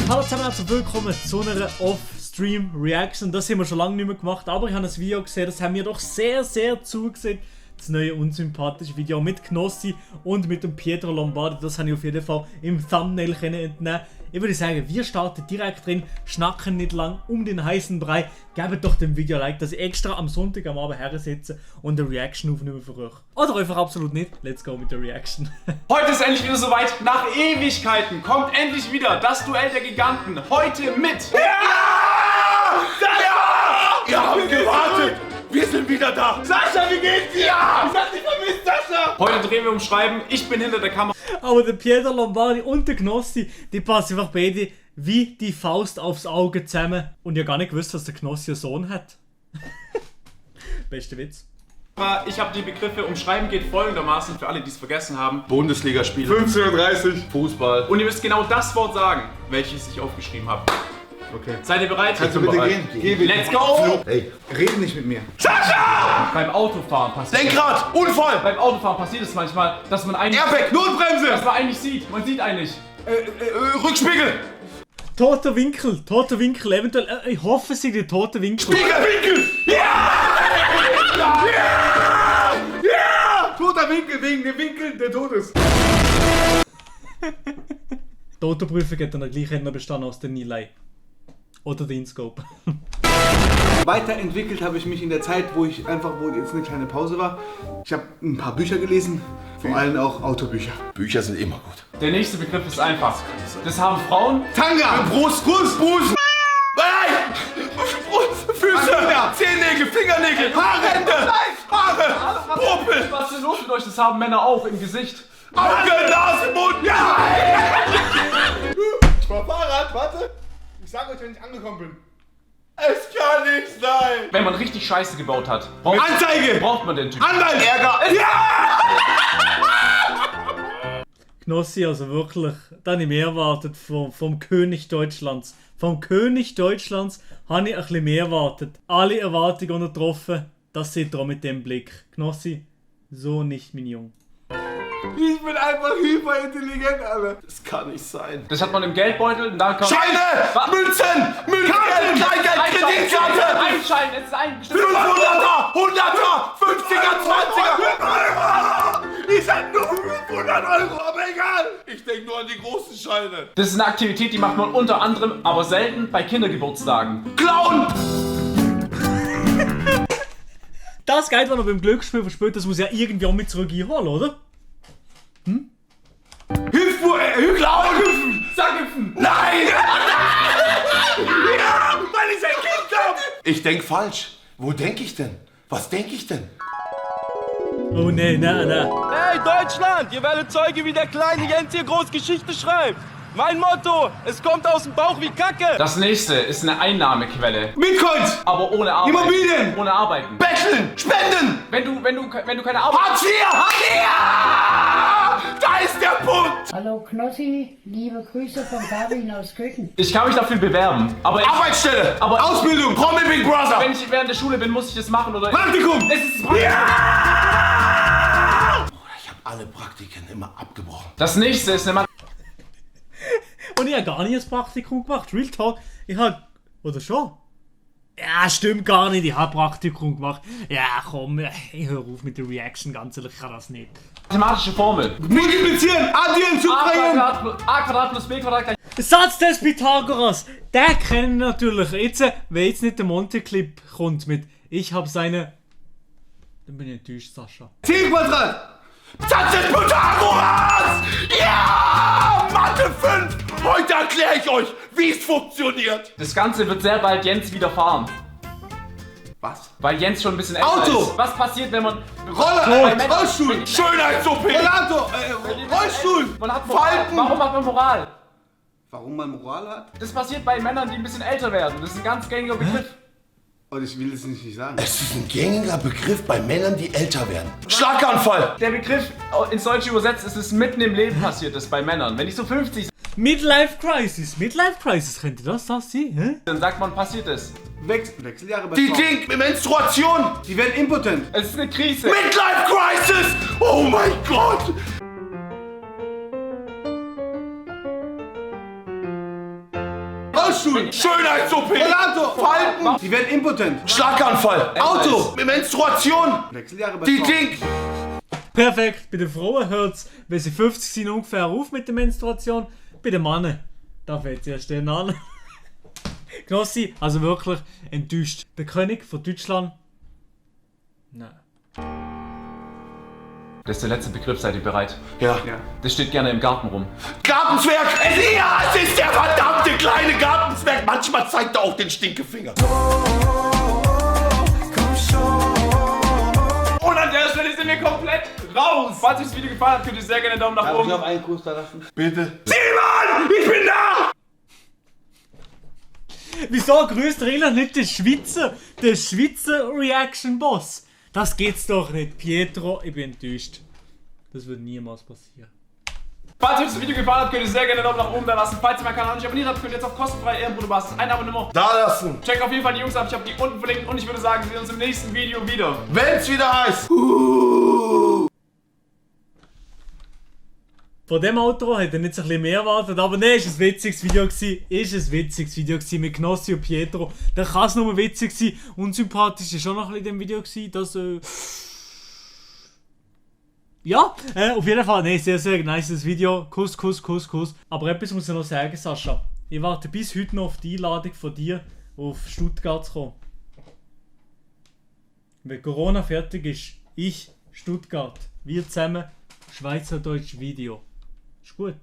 Hallo zusammen, herzlich willkommen zu einer Off-Stream-Reaction. Das haben wir schon lange nicht mehr gemacht, aber ich habe ein Video gesehen, das haben mir doch sehr zugesehen. Das neue unsympathische Video mit Knossi und mit dem Pietro Lombardi, das habe ich auf jeden Fall im Thumbnail entnehmen. Ich würde sagen, wir starten direkt drin, schnacken nicht lang um den heißen Brei. Gebt doch dem Video ein Like, dass ich extra am Sonntag am Abend hersitze und eine Reaction aufnehme für euch. Oder einfach absolut nicht. Let's go mit der Reaction. Heute ist endlich wieder soweit. Nach Ewigkeiten kommt endlich wieder das Duell der Giganten. Heute mit... Ja! Ihr habt gewartet! Wir sind wieder da! Sascha, wie geht's dir? Ja! Ich hab dich vermisst, Sascha! Heute drehen wir um Schreiben. Ich bin hinter der Kamera. Aber der Pietro Lombardi und der Knossi, die passen einfach beide wie die Faust aufs Auge zusammen. Und ihr gar nicht gewusst, dass der Knossi einen Sohn hat. Beste Witz. Ich habe die Begriffe umschreiben geht folgendermaßen für alle, die es vergessen haben. Bundesligaspiele. 15:30 Uhr. Fußball. Und ihr müsst genau das Wort sagen, welches ich aufgeschrieben habe. Okay. Seid ihr bereit? Kannst du bitte gehen? Geh bitte. Let's go! Ey, rede nicht mit mir. Sascha! Beim Autofahren passiert Lenkrad! Unfall! Beim Autofahren passiert es manchmal, dass man eigentlich... Airbag! Notbremse! dass man eigentlich sieht. Man sieht eigentlich. Rückspiegel! Toter Winkel, eventuell, ich hoffe, es sind die toten Winkel. Winkel! Ja! Ja! Ja! Toter Winkel wegen dem Winkel, der tot ist. Die Autoprüfung hat dann gleich noch bestanden aus der Nilay. Oder der InScope. Weiterentwickelt habe ich mich in der Zeit, wo jetzt eine kleine Pause war. Ich habe ein paar Bücher gelesen, vor allem auch Autobücher. Bücher sind immer gut. Der nächste Begriff ist einfach. Das haben Frauen. Tanga! Brust! Füße! Zehennägel, Fingernägel, Haarränder! Haare! Popel! Was ist denn los mit euch? Das haben Männer auch im Gesicht. Augen, Nase, Mund! Ja! Ich fahr Fahrrad, warte! Ich sag euch, wenn ich angekommen bin. Es kann nicht sein! Wenn man richtig Scheiße gebaut hat, Anzeige! braucht man den Typ. Anwalt! Ärger! Ja! Knossi, also wirklich, da habe ich mehr erwartet vom König Deutschlands. Vom König Deutschlands habe ich ein bisschen mehr erwartet. Alle Erwartungen untertroffen, das seht ihr auch mit dem Blick. Knossi, so nicht, mein Junge. Ich bin einfach hyperintelligent, Alter. Das kann nicht sein. Das hat man im Geldbeutel und dann kann Scheine! Münzen! Karten! Kleingeld! Kreditkarte! Ein Schein, es ist ein 500er! 100er! 50er! 20er! Ich sag nur 500 Euro, aber egal! Ich denk nur an die großen Scheine. Das ist eine Aktivität, die macht man unter anderem, aber selten bei Kindergeburtstagen. Klauen! Das Geld, das man beim Glücksspiel verspielt, das muss ja irgendwie auch mit zurück einholen, oder? Klauen! Hüpfen! Sag hüpfen! Nein! Ja! Weil ich ein Kind hab! Ich denk falsch. Wo denk ich denn? Was denk ich denn? Oh nee. Hey Deutschland, ihr werdet Zeuge, wie der kleine Jens hier groß Geschichte schreibt. Mein Motto, es kommt aus dem Bauch wie Kacke. Das nächste ist eine Einnahmequelle, Bitcoins! aber ohne Arbeit. Immobilien! Ohne Arbeiten. Betteln! Spenden! Wenn du keine Arbeit Hartz IV! Ja! Da ist der Punkt! Hallo Knossi, liebe Grüße von Fabian aus Köthen. Ich kann mich dafür bewerben, aber Arbeitsstelle! Ausbildung! Promi Big Brother! wenn ich während der Schule bin, muss ich das machen oder... Praktikum! Es ist Ja! Ich habe alle Praktiken immer abgebrochen. Das nächste ist eine Und ich habe gar nicht das Praktikum gemacht. Real Talk, ich habe... Oder schon? Ja, stimmt gar nicht, ich habe Praktikum gemacht. Ja, komm, ich höre auf mit der Reaction, ganz ehrlich, ich kann das nicht. mathematische Formel. Multiplizieren! Addieren! Subtrahieren! A² plus B² gleich... Satz des Pythagoras, der kennen wir natürlich. Jetzt, wenn jetzt nicht der Monte-Clip kommt mit ich habe seine... Dann bin ich enttäuscht, Sascha. 10 Quadrat! Satz des Pythagoras! Ja! Mathe 5! Heute erkläre ich euch, wie es funktioniert! Das Ganze wird sehr bald Jens widerfahren. Was? Weil Jens schon ein bisschen älter Auto! ist. Was passiert, wenn man... Roller! Rollstuhl! Schönheits-OP! Rollator! Rollstuhl! Man hat Moral. Falten! Warum hat man Moral? Warum man Moral hat? Das passiert bei Männern, die ein bisschen älter werden. Das ist ein ganz gängiger Begriff. Und ich will es nicht sagen. Es ist ein gängiger Begriff bei Männern, die älter werden. Schlaganfall! Der Begriff ins Deutsche übersetzt, ist es mitten im Leben passiert ist bei Männern. Wenn die so 50 sind, Midlife Crisis, könnte das sein? Hä? dann sagt man, passiert es. Wechseljahre bei Die Frauen. Menstruation! Die werden impotent. Es ist eine Krise. Midlife Crisis! Oh mein Gott! Rollstuhl. Schönheits-OP. Rollator. Falten. Die werden impotent. Schlaganfall. Auto. Menstruation. Wechseljahre bei Die Frauen. Ding. Perfekt. Bei den Frauen hört es, wenn sie 50 sind, ungefähr auf mit der Menstruation. Bei den Männern, da fängt es erst dann an. Knossi, also wirklich enttäuscht. Der König von Deutschland? Nein. Das ist der letzte Begriff, seid ihr bereit? Ja. Das steht gerne im Garten rum. Gartenzwerg. Ja, es ist der verdammte kleine Gartenzwerg. Manchmal zeigt er auch den Stinkefinger. Und an der Stelle sind wir komplett raus. Falls euch das Video gefallen hat, könnt ihr sehr gerne einen Daumen nach Darf ich oben. noch einen Kuss da lassen? Bitte. Simon, ich bin da. Wieso grüßt Rilla nicht den Schweizer Reaction-Boss? Das geht's doch nicht. Pietro, ich bin enttäuscht. Das wird niemals passieren. Falls euch das Video gefallen hat, könnt ihr sehr gerne einen Daumen nach oben da lassen. Falls ihr meinen Kanal nicht abonniert habt, könnt ihr jetzt auf kostenfrei Ehrenbruder Basis ein Abonnement Da lassen. Check auf jeden Fall die Jungs ab, ich habe die unten verlinkt und ich würde sagen, wir sehen uns im nächsten Video wieder. Wenn's wieder heißt. Von dem Outro hätte ich nicht so ein bisschen mehr erwartet, aber nein, ist ein witziges Video gewesen. Ist ein witziges Video gewesen mit Knossi und Pietro. Da kann es nur witzig sein. Unsympathisch ist schon noch ein bisschen in dem Video gewesen, dass ja, auf jeden Fall, nein, sehr, sehr nice Video. Kuss, Kuss, Kuss, Kuss. Aber etwas muss ich noch sagen, Sascha. Ich warte bis heute noch auf die Einladung von dir, auf Stuttgart zu kommen. Wenn Corona fertig ist, ich, Stuttgart, wir zusammen, Schweizerdeutsch Video. Ist gut.